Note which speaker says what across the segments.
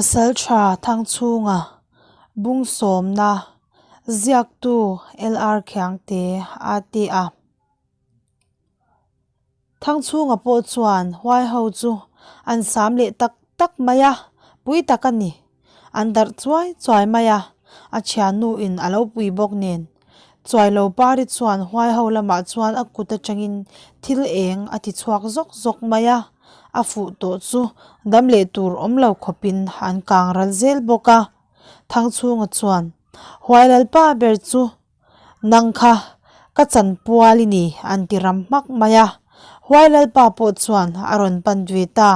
Speaker 1: Pasalṭha Thangchhunga Bungsawmna ziaktu LR Khiangte a ti a. Thangchhunga pawh chuan huai ho chu an sam leh tak tak mai a, pui tak a ni. An darh chuai chuai mai a, a thiannu in a lo pui bawk nen. Chuailo pari chuan huai ho lamah chuan a kut atangin thil eng a ti chhuak zawk zawk mai a, a fuh tawh chu dam leh tur awm lo khawpin an kang ral zel bawk a. Thangchhunga chuan, Huai lalpa ber chu nang kha ka chanpual i ni an ti ram hmak mai a, Huai lalpa pawh chuan a rawn pan ve ta.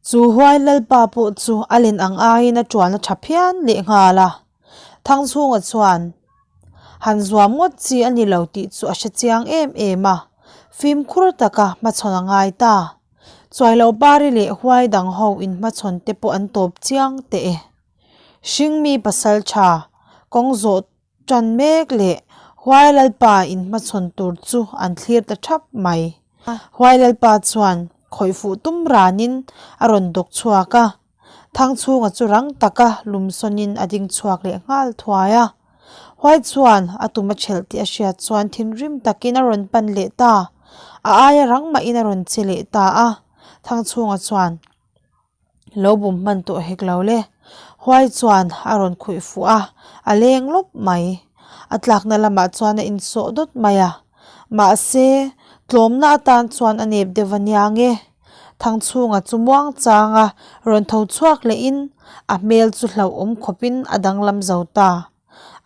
Speaker 1: Chu huai lalpa pawh chu a len ang aiin a tuan a tha phian leh nghal a. Thangchhunga chuan han zuam ngawt chi a ni lo tih chu a hre chiang em em a, fimkhur taka hmachhawn a ngai ta. Chuailobari leh huai dang ho inhmachhawn te pawh an tawp chiang teh e. Hringmi pasaltha kawng zawh Ṭan mek leh Huai Lalpa inhmachhawn tur chu an thlir ta ṭhap mai. Huai Lalpa chuan khawih fuh tum ranin a rawn dawk chhuak a, Thangchhunga chu rang taka lumsawnin a ding chhuak leh nghal thuai a. Huai chuan a tum a ṭhelh tih a hriat chuan thinrim takin a rawn pan leh ta, a aia rang mahin a rawn che leh ta a. Thangchhunga chuan. Lo bum hman tawh hek lo le. Huai chuan a rawn khuih fuh a, a leng lawp mai. A tlakna lamah chuan a insawh dawt mai a. Mahse, tlawmna atan chuan a nep deuh a nia nge. Thangchhunga chu muang changa rawn tho chhuak lehin a hmel chu hlauhawm khawpin a danglam zo ta.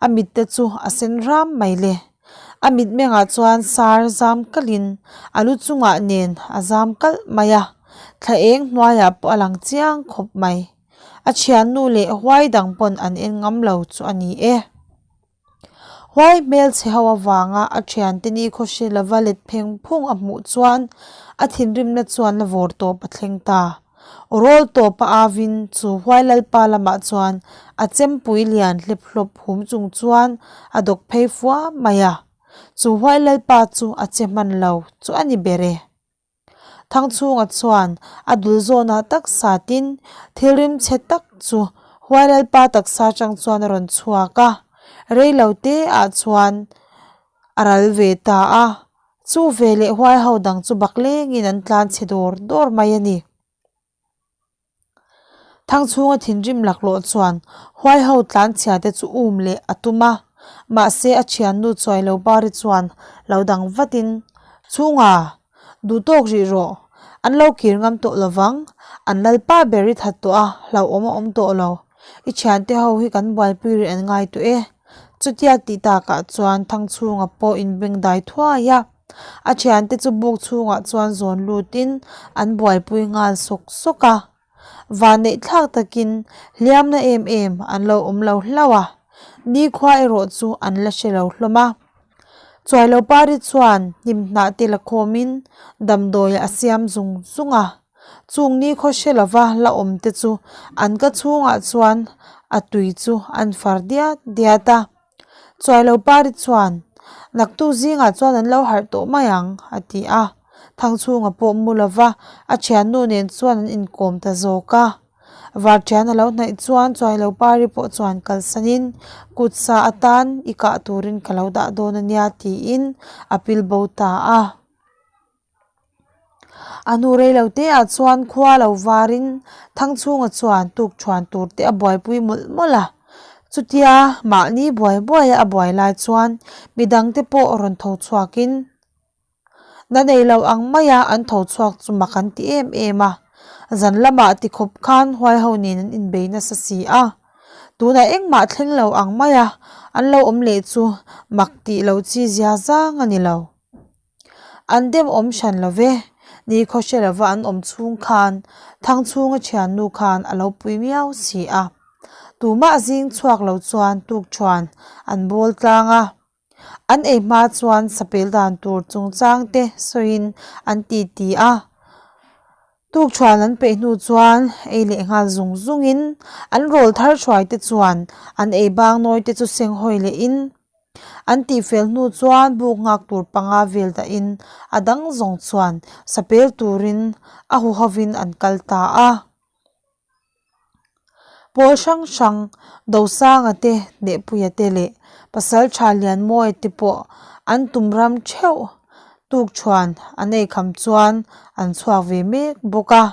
Speaker 1: A mit te chu a sen ram mai le. A mitmengah chuan sar zam kalhin a lu chungah nen a zam kalh mai a, thla eng hnuaiah pawh a lang chiang khawp mai. A thiannu leh huai dang pawn an en ngam lo chu a ni e. Huai hmelchhe ho avanga a thiante ni khawhri lova let pheng phung a hmuh chuan a thinrimna chuan la vawr tawp a thleng ta. Rawl tawp a avin chu huai lalpa lamah chuan a chempui lian hlep hlawp hum chung chuan a dawk phei fua mai a. Chu huai lalpa chu a che hman lo chu a ni ber e. Thangchhunga chuan a dul zawnah tak satin thil rimchhe tak chu huai lalpa taksa atang chuan a rawn chhuak a, reilo te ah chuan a ral ve ta a. Chu ve leh huai ho dang chu bak lengin an tlan chhe dawr dawr mai a ni. Thangchhunga thinrim laklawh chuan huai ho tlan chhia te chu um leh a tum a, mahse a thiannu chuailo bari chuan lo dang vatin, Chhunga, duh tawk rih rawh, an lo kir ngam tawh lovang, an lalpa ber i that tawh a, hlauhawm a awm tawh lo. I thiante ho hi kan buaipui rih an ngai tawh e. Chutia tih takah chuan Thangchhunga pawh inbengdai thuai a, a thiante chu buk chhungah chuan zawn lutin an buaipui nghal sawk sawk a. Vanneih thlak takin hliamna em em an lo awm lo hlauh a, nikhua erawh chu an la hre lo hlawm a. Chuailo pari chuan hnim hnah te la khawmin damdawi a siam zung zung a. Chung ni khaw hre lova la awm te chu an ka chhungah chuan a tui chu an far diat diat a. Chuailo pari chuan, Naktuk zingah chuan an lo harh tawh mai ang, a ti a. Thangchhunga pawh mu lova a thiannu nen chuan an inkawm ta zawk a. Varṭian a lo hnaih chuan Chuailo pari pawh chuan kalsanin kut sa atan i kah turin ka lo dah dawn a nia tiin a pil bo ta a. A hnu rei lo te ah chuan khua lo varin Thangchhunga chuan tukṭhuan tur te a buaipui mawlh mawlh a. Chutia mahni buai buaia a buai lai chuan midangte pawh rawn tho chhuakin Na nei lo ang maia an tho chhuak chu mak an ti em em a. Zan lamah tikhawp khan huai ho nen an inbei nasa si a. Tunah engmah thleng lo ang maia an lo awm leh chu mak tih loh chi zia zang a ni lo. An dem awm hran lo ve, ni khaw hre lova an awm chhung khan Thangchhunga thiannu khan a lo pui miau si a. Tumah zing chhuak lo chuan tukṭhuan an bawl tlang a. An ei hma chuan sapel dan tur chungchang te sawiin an ti ti a. Tukṭhuan an peih hnu chuan ei leh nghal zung zungin an rawl thar hruai te chuan an ei bang nawi te chu seng hawi lehin. An tihfel hnu chuan buk nghak tur panga vel dahin a dang zawng chuan sapel turin a huhovin an kal ta a. Pawl hrang hrang Dosanga te, Nehpuia te leh Pasaltha Lianmawia te pawh an tum ram theuh tukṭhuan an eikham chuan an chhuak ve mek bawk a.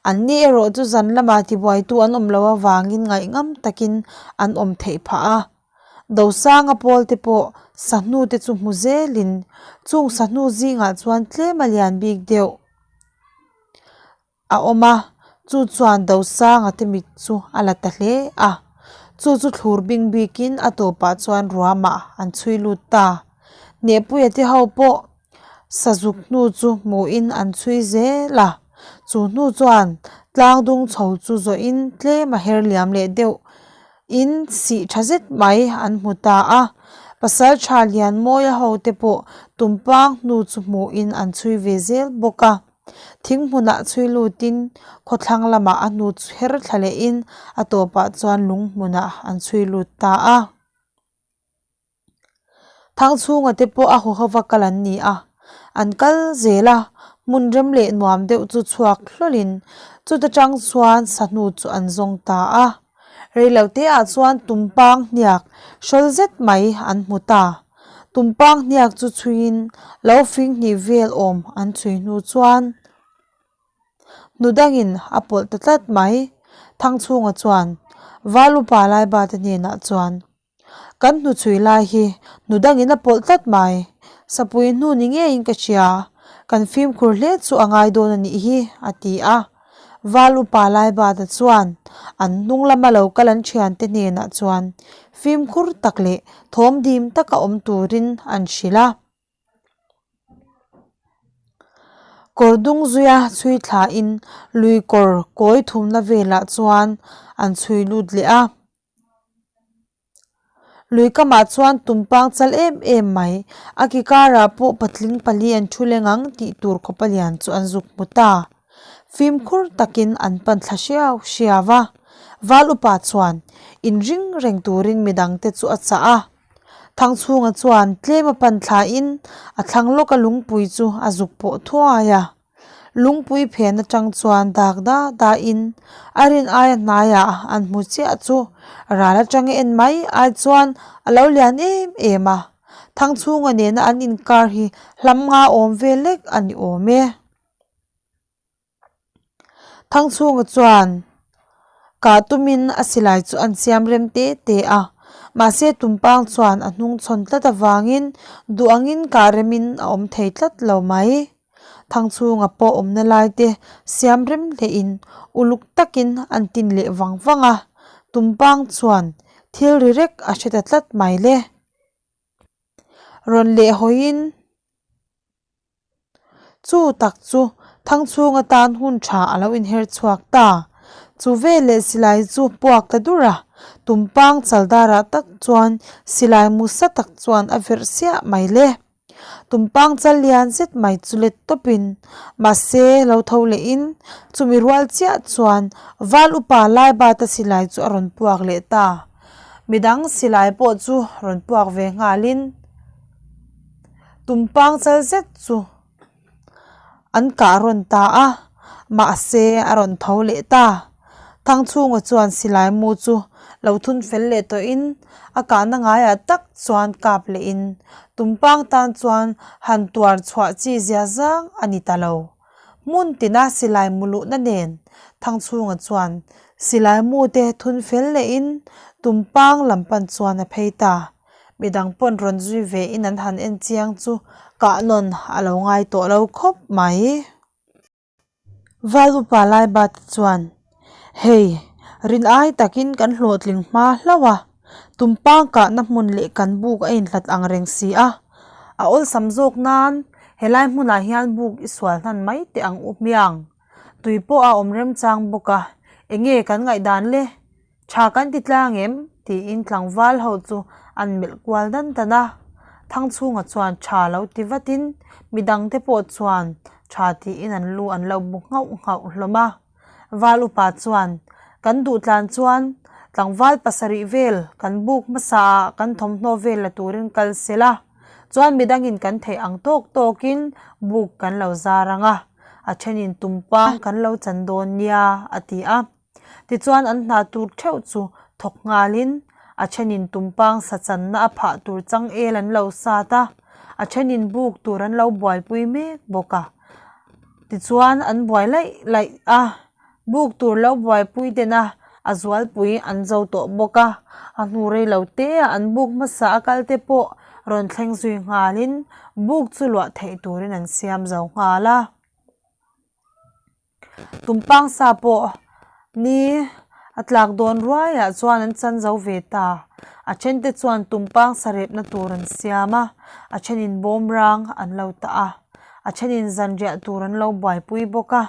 Speaker 1: Anni erawh chu zan lamah tibuaitu an awm loh avangin ngaihngam takin an awm theih phah a. Dosanga pawl te pawh sahnu te chu hmu zelin chung sahnu zingah chuan tlem a lian bik deuh. A awm a, chu chuan Dosanga te mit chu a la ta hle a. Chu chu thlur bing bikin a tawpah chuan ruamah an chhui lut ta. Hnehpuia te ho pawh sazuk hnu chu hmuhin an chhui zel a. Chu hnu chuan tlang dung chho chu zawhin tlem a her liam leh deuh in sih tha zet mai an hmu ta a. Pasal tha Lianmawia ho te pawh tumpang hnu chu hmuhin an chhui ve zel bawk a. Thing hmunah chhui lutin khawthlang lamah a hnu chu her thla lehin a tawpah chuan lung hmunah an chhui lut ta a. Thangchhunga te pawh a huhova kal an ni a, an kal zel a, hmun rem leh nuam deuh chu chhuak hlawlhin chuta tang chuan sahnu chu an zawng ta a. Reiloteah chuan tumpang hniak hrawl zet mai an hmu ta. Tumpang hniak chu chhuiin lo fing hnih vel awm an chhui hnu chuan hnu dangin a pawlh ta tlat mai. Thangchhunga chuan Valupa Laibate hnenah chuan, Kan hnu chhui lai hi hnu dangin a pawlh tlat mai. Sapui hnu ni ngeiin ka hria. Kan fimkhur hle chu a ngai dawn a nih hi, a ti a. Val upa Laibata chuan an hnung lama lo kal an thiante hnenah chuan fimkhur tak leh thawm dim taka awm turin an hrilh a. Kawr dung zuia chhui thlain lui kawr kawi thumna velah chuan an chhui lut leh a. Lui kamah chuan tumpang chal em em mai, a ki karah pawh patling pali an thu leng ang tih tur khawpa lian chu an zuk hmu ta. Fimkhur takin an pan thla hriau hriau a, Val upa chuan inring reng turin midangte chu a chah a. Thangchhunga chuan tlem a pan thlain a thlang lawka lungpui chu a zuk pawh thuai a. Lungpui phen atang chuan dak da da in a rin aia hnaiah an hmu chiah chu ral atanga en mai ai chuan a lo lian em em a, Thangchhunga nena an inkar hi hlam nga awm vel lek a ni awm e. Thangchhunga chuan kah tumin a silai chu an siam rem te te a, mahse tumpang chuan a hnung chhawn tlat avangin duh angin kah remin a awm thei tlat lo mai. Thangchhunga pawh awmna lai te siam rem hlehin uluk takin an tin leh vang vang a, tumpang chuan thil ri rek a hre ta tlat mai le. Rawn leh hawiin. Chu tak chu Thangchhunga tan hun tha a lo inher chhuak ta. Chu veleh silai chu puak ta dur a, tumpang chaldarah tak chuan silai musa tak chuan a verh siah mai le. Tumpang chal lian zet mai chu let tawpin mahse lo tho lehin chumi rual chiah chuan Val upa Laibata silai chu a rawn puak leh ta. Midang silai pawh chu rawn puak ve nghalin. Tumpang chal zet chu an kah rawn ta a, mahse a rawn tho leh ta. Thangchhunga chuan silai mu chu lo thun fel leh tawhin a kahna ngaiah tak chuan kap lehin tumpang tan chuan han tuar chhuah chi zia zang a ni ta lo. Hmun tina silai mu luhna nen Thangchhunga chuan silai mu te thun fel lehin tumpang lam pan chuan a phei ta. Midang pawn rawn zui ve in an han en chiang chu kah nawn a lo ngai tawh lo khawp mai. Val upa Laiba te chuan, Hei, rin ai takin kan hlawhtling hma hlauh a, tumpang kahna hmun leh kan buk a inhlat ang reng si a, a awlsam zawk nan helai hmunah hian buk i sual hnan mai teh ang u hmiang. Tui pawh a awm remchang bawk a, enge kan ngaihdan le? Tha kan ti tlang em? tiin tlangval ho chu an melh kual dan dan a. Thangchhunga chuan tha lo ti vatin midangte pawh chuan tha tiin an lu an lo bu nghauh nghauh hlawm a. Val upa chuan, Kan duh tlan chuan. Tlangval pasarih vel kan buk hmasa ah kan thawmhnaw vel la turin kal se la, chuan midangin kan theih ang tawk tawkin buk kan lo zar ang a, a thenin tumpang kan lo chan dawn nia, a ti a. Tichuan an hna tur theuh chu thawk nghalin a thenin tumpang sa channa a phah tur changel an lo sat a, a thenin buk tur an lo buaipui mek bawk a. Tichuan an buai laih laih a, buk tur lo buaipui den a, a zualpui an zo tawh bawk a. A hnu rei lo te ah an buk hmasa a kal te pawh rawn thleng zui nghalin buk chu luah theih turin an siam zo nghal a. Tumpang sa pawh ni a tlak dawn ruaiah chuan an chan zo ve ta. A then te chuan tumpang sa repna tur an siam a, a thenin bawmrang an lo tah a, a thenin zanriah tur an lo buaipui bawk a.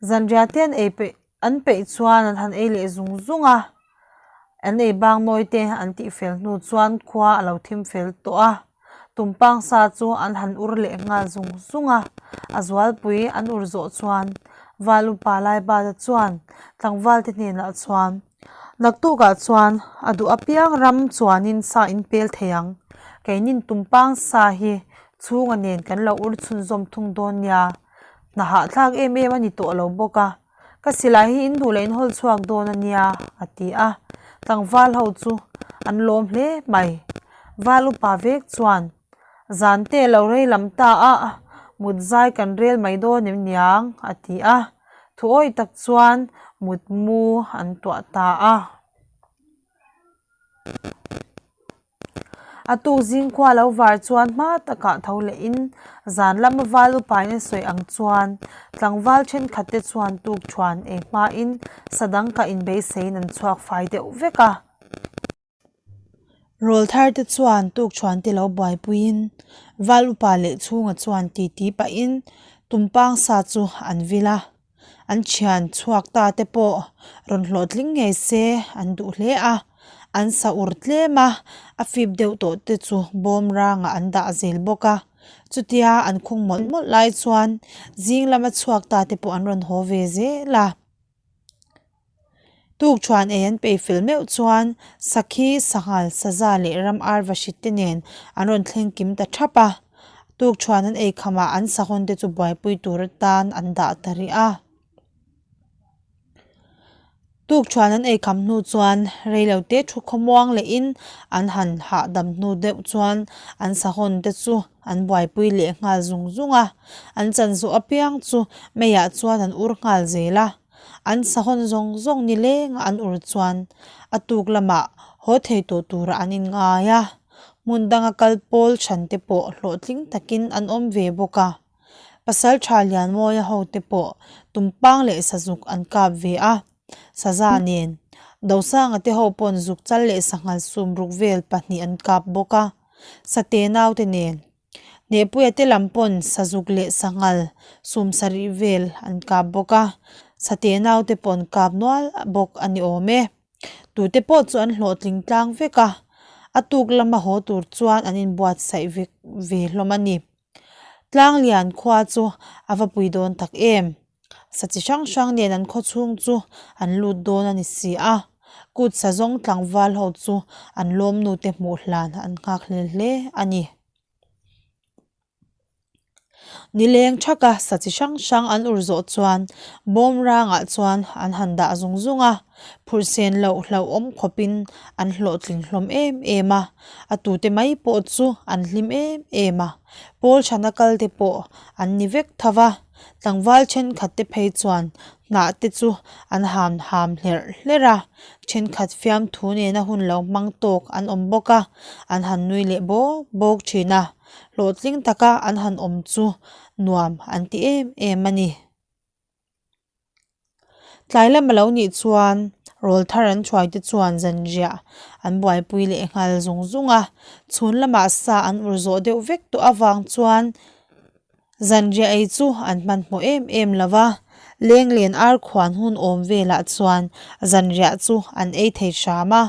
Speaker 1: Zanriah te an ei peih an peih chuan an han ei leh zung zung a, an ei bang nawi te an tih fel hnu chuan khua a lo thim fel tawh a, tumpang sa chu an han ur leh nghal zung zung a, a zualpui an ur zawh chuan val upa Laibata chuan tlangval te hnenah chuan naktukah chuan a duh apiang ram chuanin sa in pel thei ang, keinin tumpang sa hi chhunga nen kan lo ur chhunzawm thung dawn nia. Hna hahthlak em em a ni tawh lo bawk a, ka silai hi in duh leh in hawl chhuak dawn a nia a ti a, tlangval ho chu an lawm hle mai. Val upa vek chuan zan te lo rei lam ta a, mut zai kan rel mai dawn em niang a ti a, thuawih tak chuan mut mu an tuah ta a. A tuk zingkhua lo var chuan hma takah tho lehin zan lama val upain a sawi ang chuan tlangval thenkhat te chuan tuk thuan ei hmain sa dang kah inbeiseiin an chhuak fai deuh vek a. Rawl thar te chuan tuk thuan te lo buaipuiin val upa leh chhunga chuan titi pahin tumpang sa chu an vil a. An thian chhuak ta te pawh rawn hlawhtling ngei se an duh hle a, an sa ur tlem a, a fip deuh tawh te chu bawm rangah an dah zel bawk a, chutia an khung mawlh mawlh lai chuan zing lama chhuak ta te pawh an rawn haw ve zel a. Tukṭhuan ei an peih fel meuh chuan sakhi, sanghal, saza leh ram ar vahrit te nen an rawn thleng kim ta ṭhap a. Tukṭhuan an ei khamah an sahawn te chu buaipui tur atan an dah ta rih a. Tukṭhuan an ei kham hnu chuan reilote thu khawmuang lehin an han hahdam hnu deuh chuan an sahawn te chu an buaipui leh nghal zung zung a. An chan zawh apiang chu meiah chuan an ur nghal zel a. An sahawn zawng zawng ni lenga an ur chuan a tuk lamah haw thei tawh turah an inngai a, hmun danga kal pawl chhan te pawh hlawhtling takin an awm ve bawk a. Pasal tha Lianmawia ho te pawh tumpang leh sazuk an kap ve a, saza nen Dosanga te ho pawn zuk chal leh sanghal sumruk vel pahnih an kap bawk a, sate naute nen. Hnehpuia te lam pawn sazuk leh sanghal sum sarih vel an kap bawk a, sate naute pawh an kap nual bawk a ni awm e. Tute pawh chu an hlawhtling tlang vek a, a tuk lama haw tur chuan an inbuatsaih vek ve hlawm a ni. Tlanglian khua chu a va pui dawn tak em? Sa chi hrang hrang nen an khaw chhung chu an lut dawn a ni si a, kut sa zawng tlangval ho chu an lawm nu te hmuh hlan an nghak hlel hle a ni. Nileng thaka sa chi hrang hrang an ur zawh chuan bawm rangah chuan an han dah zung zung a, phurh sen loh hlauhawm khawpin an hlawhtling hlawm em em a, a tute mai pawh chu an hlim em em a, pawl thana kal te pawh an ni vek tho va. Tlangval thenkhat te phei chuan hnah te chu an ham ham hlerh hlerh a, thenkhat fiamthu nena hun lo hmang tawk an awm bawk a, an han nui leh bawk bawk thin a, hlawhtling taka an han awm chu nuam an ti em em a ni. Tlai lam a lo nih chuan rawl thar an thuai te chuan zanriah an buaipui leh nghal zung zung a, chhun lamah sa an ur zawh deuh vek tawh avang chuan zanriah ei chu an hmanhmawh em em lo va, lenglen ar khuan hun awm velah chuan zanriah chu an ei thei hram a.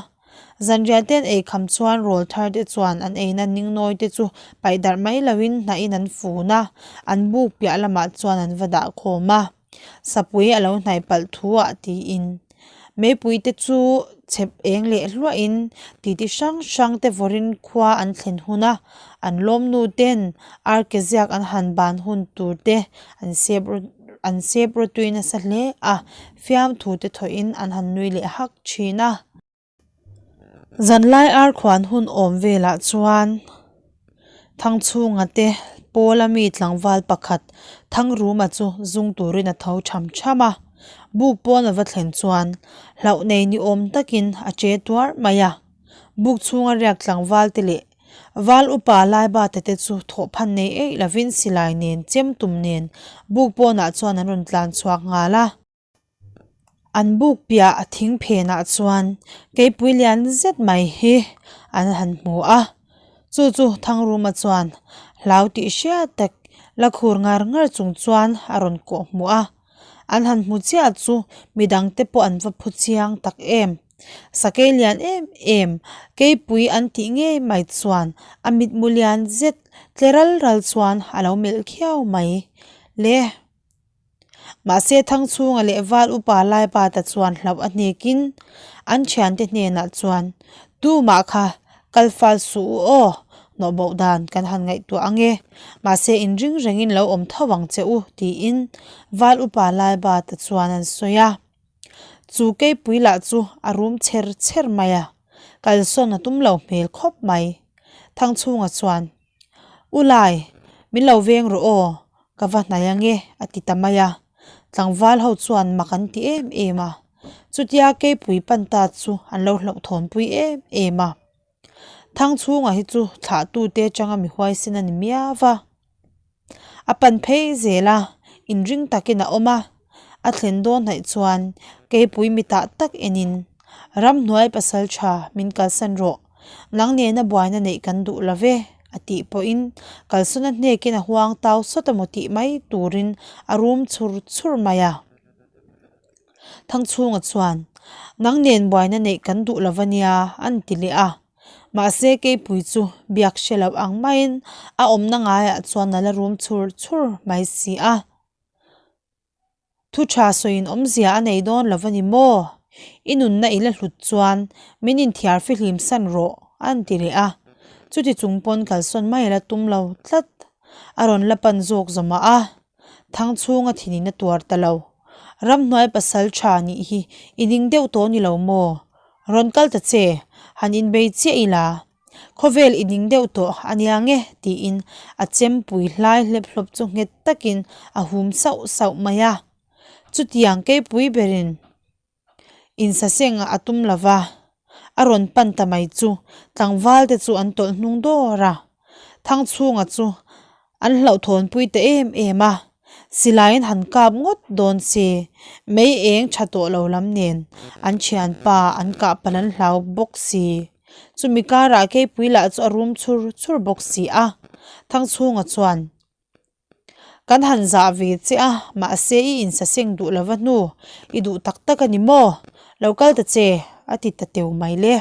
Speaker 1: Zanriah te an ei kham chuan rawl thar te chuan an eina ningnawi te chu paih darh mai loin hnahin an fun a, an buk piah lamah chuan an va dah khawm a. Sapui a lo hnaih palh thu ah tiin. Meipui te chu chhep eng leh hluahin titi hrang hrang te vawrin khua an thlen hun a, an lawmnu ten arke ziak an han ban hun tur te an sep an sep rawtui nasa hle a, fiamthu te thawhin an han nui leh hak thin a. Zanlai arkhuan hun awm velah chuan Thangchhunga te pawla mi tlangval pakhat Thangruma chu zung turin a tho tham tham a, buk pawn a va thlen chuan hlauh nei ni awm takin a che tuar mai a, buk chhunga riak tlangval te leh Val upa Laibate te chu thawhphan nei eih lovin silai nen chem tum nen buk pawnah chuan an rawn tlan chhuak nghal a. An buk piah a thing phenah chuan keipui lian zet mai hi an han hmu a, chu chu Thangruma chuan hlau tih hriat tak la khur ngar ngar chung chuan a rawn kawh hmuh a, an han hmu chiah chu midangte pawh an va phu chiang tak em. Sakei lian em em keipui an tih ngei mai chuan a mitmu lian zet tle ral ral chuan a lo melh khiau mai le. Mahse Thangchhunga leh Val upa Laipata chuan hlauh a hnekin an thiante hnenah chuan, Tumah kha kal fal suh u aw, hnawhboh dan kan han ngaihtuah ang e, mahse inring rengin lo awm tho ang che u, tiin Val upa Laipata chuan an sawi a. Chu keipui lah chu a rum chher chher mai a, kalsawn a tum lo hmel khawp mai. Thangchhunga chuan, U Lai, min lo veng rawh aw, Ka va hnai ange a ti ta mai a, tlangval ho chuan mak an ti em em a, chutia keipui pan ta chu an lo hlauhthawnpui em em a. Thangchhunga hi chu thlahtute atanga mi huaisen a ni miau va, a pan phei zel a, inring takin a awm a, a thlen dawn hnaih chuan keipui mitah tak enin ramhnuai pasal tha min kalsan rawh. Nang nena buaina neih kan duh lo ve, a tih pawhin kalsawna hnekin a huang tau sawt emaw tih mai turin a rum chhur chhur mai a. Thangchhunga chuan, Nang nen buaina neih kan duh lo va nia, an ti leh a. Mahse keipui chu biak hre loh ang maiin a awmna ngaiah chuan a la rum chhur chhur mai si a. Thu tha sawiin awmzia a nei dawn lo va ni maw? I nunna i la hlut chuan min inthiar fihlim san rawh, a an ti leh a. Chuti chung pawn kalsawn mai a la tum lo tlat. A rawn la pan zawk zawmah a, thang chhunga thinin a tuar ta lo. Ramhnuai pasal tha nih hi i ning deuh tawh ni lo maw? Rawn kal ta che, han inbei chiah ila. Khawvel i ning deuh tawh a nia nge tiin a chempui hlai hlep hlawp chu nghet takin a hum sauh sauh mai a. Chutiang keipui berin insaseng a tum lo va, a rawn pan ta mai chu tlangval te chu an tawlh hnung dawr a. Thangchhunga chu An hlauhthawnpui ta em em a, silaiin han kap ngawt dawn se, mei eng tha tawh lo lam nen an thianpa an kah palh an hlau bawk si. Chumi karah keipui lah chu a rum chhur chhur bawk si a, Thangchhunga chuan, Kan han zah ve che a, mahse i insaseng duh lova hnu, i duh tak tak a ni maw? Lo kal ta che, a ti ta teu mai le.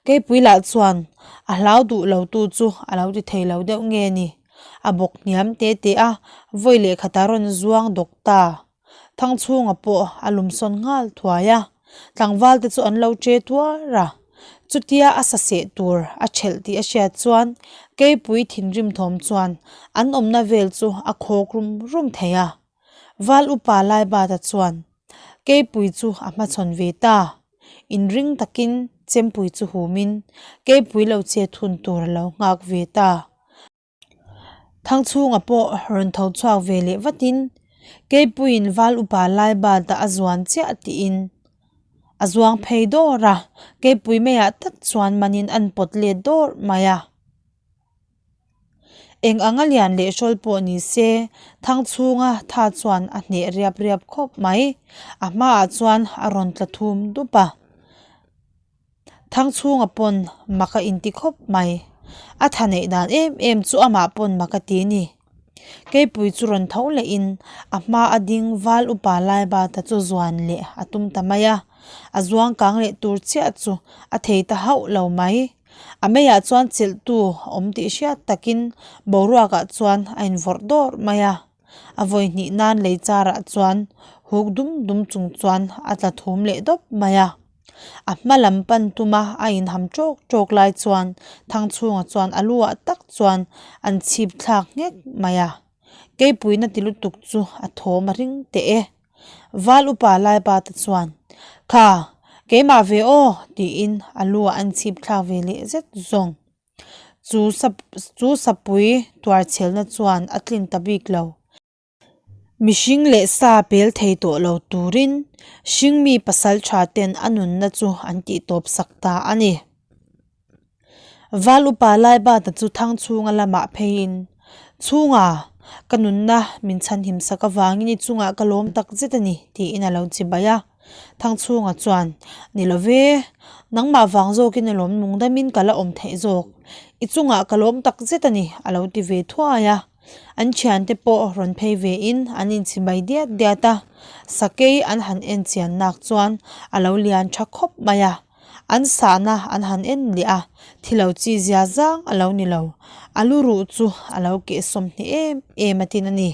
Speaker 1: Keipui lah chuan a hlau duh lo tu chu a lo ti thei lo deuh nge ni? A bawk hniam te te a, vawi leh khatah rawn zuang dawk ta. Thangchhunga pawh a lumsawn nghal thuai a, tlangval te chu an lo che tuar a. Chutia a saseh tur a thelh tih a hriat chuan Keipui thinrim thawm chuan an awmna vel chu a khawk rum rum thei a. Val upa Laibata chuan Keipui chu a hmachhawn ve ta. Inring takin chempui chu humin keipui lo chet hun tur a lo nghak ve ta. Thangchhunga pawh rawn tho chhuak ve leh vatin keipuiin val upa lai bat ah a zuan chiah tiin a zuang phei dawr a, keipui meiah tak chuan manin an pawt let dawr mai a. Eng anga lian leh hrawl pawh ni se, thang chhunga tha chuan a hneh riap riap khawp mai. A hmaah chuan a rawn tla thum dup a. Thang chhunga pawn mak a inti khawp mai. A tha neih dan em em chu amah pawn mak a ti a ni. Keipui chu rawn tho lehin a hma a ding val upa lai bata chu zuan leh a tum ta mai a. A zuang kang leh tur chiah chu a thei ta hauh lo mai. A meiah chuan chelhtu awm tih hriat takin boruakah chuan a invawrh dawrh mai a, a vawi hnih nan lei charah chuan Huk dum dum chung chuan a tla thum leh dawp mai a. A hma lam pan tuma a inham tawk tawk lai chuan Thangchhunga chuan a lu ah tak chuan an chhip thlak nghek mai a. Keipuina ti lutuk chu a thawm a ring teh e. Val upa Laipa te chuan, Kha, keimah ve aw, tiin a lu ah an chhip thlak ve leh zet zawng. Chu chu sapui tuarchhelna chuan a tlin ta bik lo. Mihring leh sa pel thei tawh lo turin hringmi pasal tha ten a nunna chu an tih tawp sak ta a ni. Val upa Laibata chu thang chhunga lamah pheiin, Chhunga, ka nunna min chhanhim sak avangin i chungah ka lawm tak zet a ni, tiin a lo chibai a. Thangchhunga chuan, Ni lo ve, nangmah vang zawkin alawm lungdamin ka la awm theih zawk. I chungah ka lawm tak zet a ni, a lo ti ve thuai a. An thiante pawh rawn phei ve in an inchimai diat diat a, sakei an han en chian nak chuan a lo lian tha khawp mai a, an sahna an han en leh a, thilo chi zia zang a lo ni lo, a lu ruh chu a lo keh sawmhnih em em a tin a ni.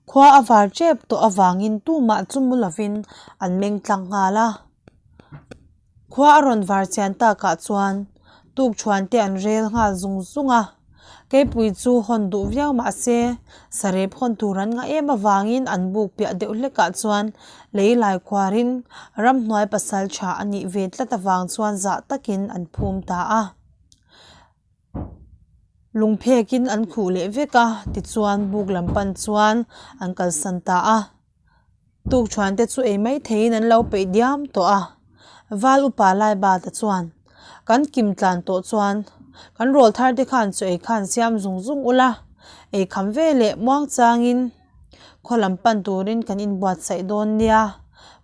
Speaker 1: Khua a var tep tawh avangin tumah chu mu lovin an meng tlang nghal a. Khua a rawn var chian takah chuan tukṭhuan te an rel nghal zung zung a. Keipui chu hawn duh viau mah se sarep hawn tur an ngah em avangin an buk piah deuh hlekah chuan lei lai khuarin ramhnuai pasal tha a nih ve tlat avang chuan zah takin an phum ta a. Lungphekin an khuh leh vek a tichuan buk lam pan chuan an kalsan ta a tukṭhuan te chu ei mai theiin an lo peih diam tawh a val upa lai bata chuan kan kim tlan tawh chuan kan rawl thar te khan chaw ei khan siam zung zung ula ei kham ve leh muang changin khaw lam pan turin kan inbuatsaih dawn nia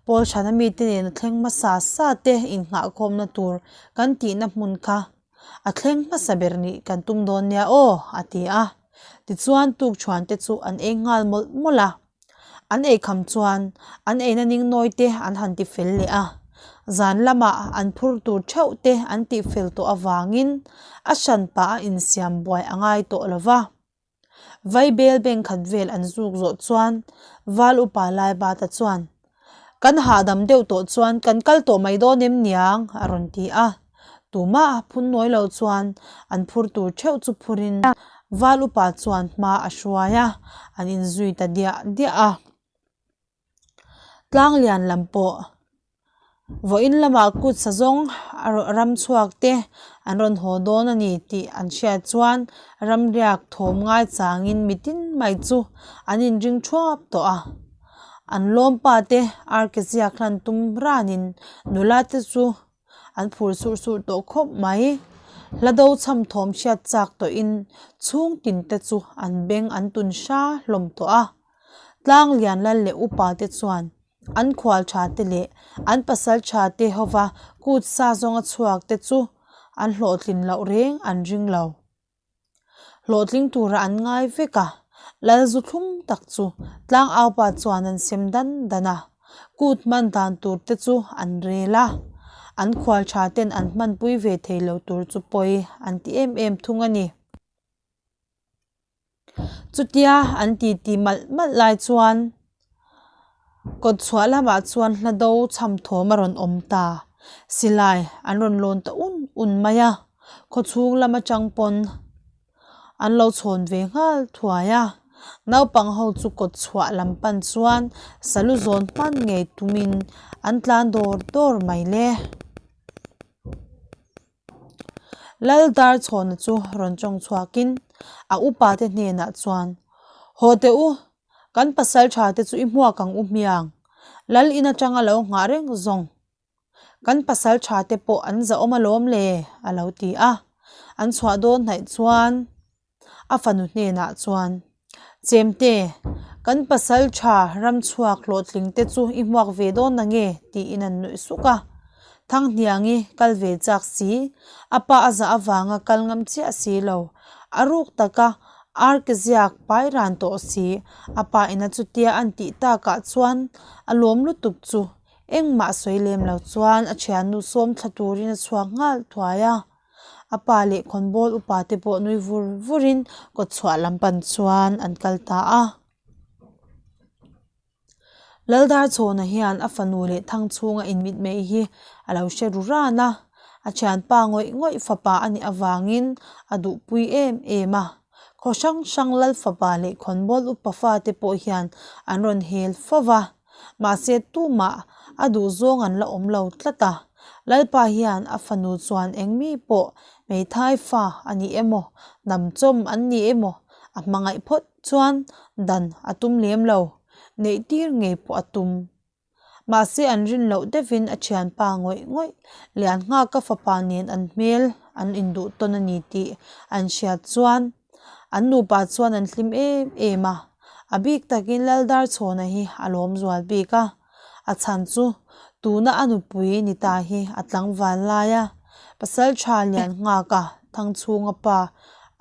Speaker 1: pawl ṭhana mite nena thleng hmasa sa te innghahkhawmna tur kan tihna hmun kha. A thleng hmasa ber nih kan tum dawn nia aw, a ti a. Tichuan tukṭhuan te chu an ei nghal mawlh mawlh a. An ei kham chuan an eina ning nawi te an han ti fel leh a. Zan lamah an phur tur theuh te an tih fel tawh avangin a hran pah a insiam buai a ngai tawh lo va. Vaibel bank khat vel an zuk zawh chuan Val upa Laibata chuan, Kan hahdam deuh tawh chuan kan kal tawh mai dawn em niang? a rawn ti a. Tumah phun nawi lo chuan an phur tur theuh chu phurin Val upa chuan hma a hruai a, an inzui ta diah diah a. Tlang lian lam pawh vawiin lamah kut sa zawng a ram chhuak te an rawn haw dawn a ni tih an hriat chuan ramriak thawm ngai changin mitin mai chu an inring thuap tawh a an lawmpa te arke ziak hlan tum ranin nula te chu an phur surh surh tawh khawp mai. Hla do chham thawm hriat chak tawhin chhung tin te chu an beng an tun hra hlawm tawh a. Tlang lian lal leh upa te chuan an khual tha te leh an pasal tha te hova kut sa zawnga chhuak te chu an hlawhtlin loh reng an ring lo. Hlawhtling tura an ngai vek a, lal zu thlum tak chu tlang aupa chuan an sem dan dan a, kut hman dan tur te chu an rel a, an khual tha ten an hmanpui ve thei lo tur chu pawi an ti em em thung a ni. Chutia an titi malh malh lai chuan kawt chhuah lamah chuan hla do chham thawm a rawn awm ta. Silai an rawn lawn ta un un mai a, khaw chhung lam atang pawn an lo chhawn ve nghal thuai a. Naupang ho chu kawt chhuah lam pan chuan salu zawn hman ngei tumin an tlan dawr dawr mai le. Lal Darchhawna chu rawn tawng chhuakin a upa te hnenah chuan, Haw teh u, kan pasal tha te chu i hmuak ang u hmiang, Lal in atanga lo nghah reng zawng. Kan pasal tha te pawh an zahawm alawm le, a lo ti a. An chhuah dawn hnaih chuan A fanu hnenah chuan, Chemte, kan pasal tha ramchhuak hlawhtling te chu i hmuak ve dawn na nge? tiin an nuih suk a. Thanghniangi kal ve chak si, a pa a zah avanga kal ngam chiah si lo. A ruk taka ar ke ziak pai ran tawh si, a pa ina chutia an tih takah chuan a lawm lutuk chu engmah sawi lem lo chuan a thiannu sawm thla turin a chhuak nghal thuai a. A pa leh khawnbawl upa te pawh nui vur vurin kawtchhuah lam pan chuan an kal ta a. Laldarchhawna hian a fanu leh Thangchhunga inmitmei hi a lo hre ru ran a, a thianpa ngawih ngawih fapa a nih avangin a duhpui em em a. Khaw hrang hrang Lal fapa leh khawnbawl upa fate pawh hian an rawn hel fo va, mahse tumah a duhzawng an la awm lo tlat a. Lalpa hian a fanu chuan eng mi pawh hmeithai fa a ni emaw, hnamchawm an ni emaw a hmangaih phawt chuan dan a tum lem lo. Neih tir ngei pawh a tum. Mahse an rin loh deuhin a thianpa ngawih ngawih Lianngaka fapa nen an hmel an induh tawn a ni tih an hriat chuan an nupa chuan an hlim em em a. A bik takin Laldarchhawna hi a lawm zual bik a. A chhan chu tuna a nupui ni ta hi a tlangval lai a. Pasal tha Lianngaka Thangchhunga pa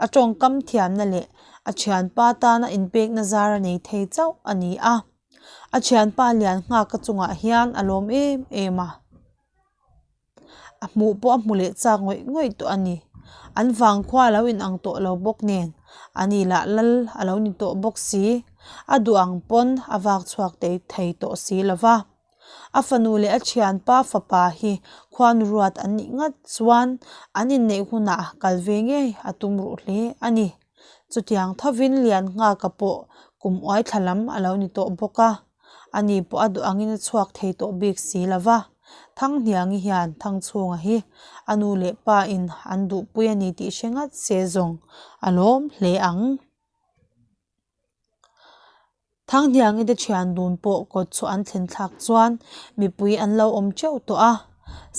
Speaker 1: a tawngkam thiamna leh a thianpa tana inpekna zar a nei thei chauh a ni a. A thianpa lian nghak a chungah hian a lawm em em a, a hmuh pawh a hmu leh chak ngawih ngawih tawh a ni. An vangkhua a lo inang tawh lo bawk nen a ni lah lal a lo ni tawh bawk si, a duh ang pawn a vak chhuak tei thei tawh si lo va. A fanu leh a thianpa fapa hi khuanu ruat an nih ngat chuan an inneih hunah kal ve ngei a tum ruh hle a ni. Chutiang thovin Lianngaka pawh kum uai thla lam a lo ni tawh bawk a, ani pawh a duh angin a chhuak thei tawh bik si lo va. Thanghniangi hian Thangchhunga hi a nu leh pa in an duhpui a ni tih hre ngat se zawng a lawm hle ang. Thanghniangi te thian dun pawh kawt chu an thlen thlak chuan mipui an lo awm teuh tawh a,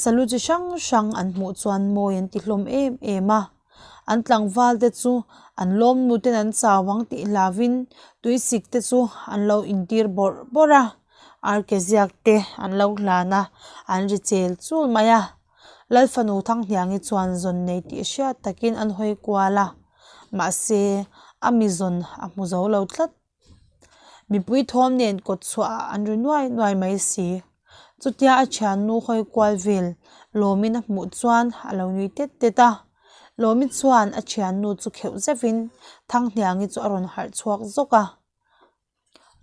Speaker 1: salu chi hrang hrang an hmuh chuan mawi an ti hlawm em em a, an tlangval te chu an lawm nu ten an chau ang tih hlauvin tuisik te chu an lo intir bawrh bawrh a, arke ziak te an lo hlan a, an ri chel chul mai a. Lalfanu Thanghniangi chuan zawn nei tih hriat takin an hawi kual a, mahse a mi zawn a hmu zo lo tlat. Mipui thawm nen kawt chhuah an ri nuai nuai mai si. Chutia a thiannu hawi kual vel Lawmin a hmuh chuan a lo nui tet tet a. Lawmi chuan a thiannu chu kheuh zeuhin Thanghniangi chu a rawn harh chhuak zawk a.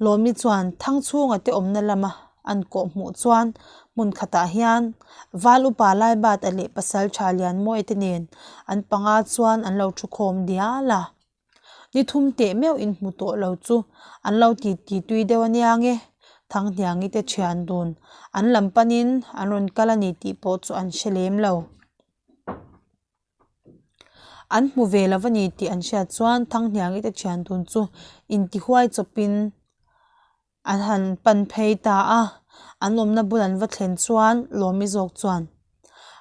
Speaker 1: Lawmi chuan Thangchhunga te awmna lama an kawh hmuh chuan hmun khatah hian Val upa Laibata leh Pasal Tha Lianmawia te nen an panga chuan an lo thu khawm dial a. Ni thum teh meuh in hmu tawh lo chu an lo ti ti tui deuh a nia nge Thanghniangi te thian dun an lam panin an rawn kal a ni tih pawh chu an hre lem lo. An hmu ve lo a ni tih an hriat chuan Thanghniangi te thian dun chu intihuai chawpin An han pan phei ta a, an awmna bul an va thlen chuan Lawmi zawk chuan,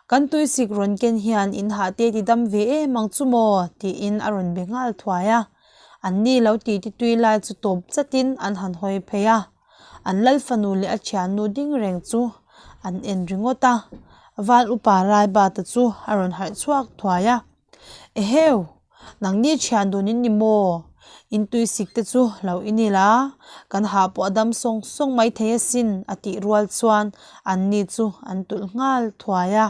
Speaker 1: Kan tuisik rawn ken hian in hah te ti dam ve em ang chu maw? tiin a rawn be nghal thuai a. An ni lo ti ti tui lai chu tawp chatin an han hawi phei a, an lal fanu leh a thiannu ding reng chu an en ringawt a. Val upa Raibata chu a rawn harh chhuak thuai a. Eheu! Nangni thian dun in ni maw? In tuisik te chu lo in ila, kan hah pawh a dam sawng sawng mai thei asin a tih rual chuan anni chu an tulh nghal thuai a.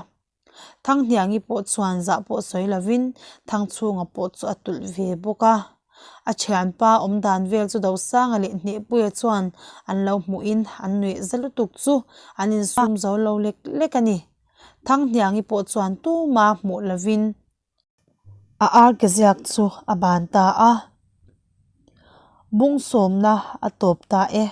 Speaker 1: Thanghniangi pawh chuan zah pawh sawi lovin Thangchhunga pawh chu a tulh ve bawk a. A thianpa awm dan vel chu Dosanga leh Hnehpuia chuan an lo hmuhin an nuih za lutuk chu an insum zo lo lek lek a ni. Thanghniangi pawh chuan tuma hmuh lovin a ar ke ziak chu a ban ta a, bung sawmna a tawp ta e.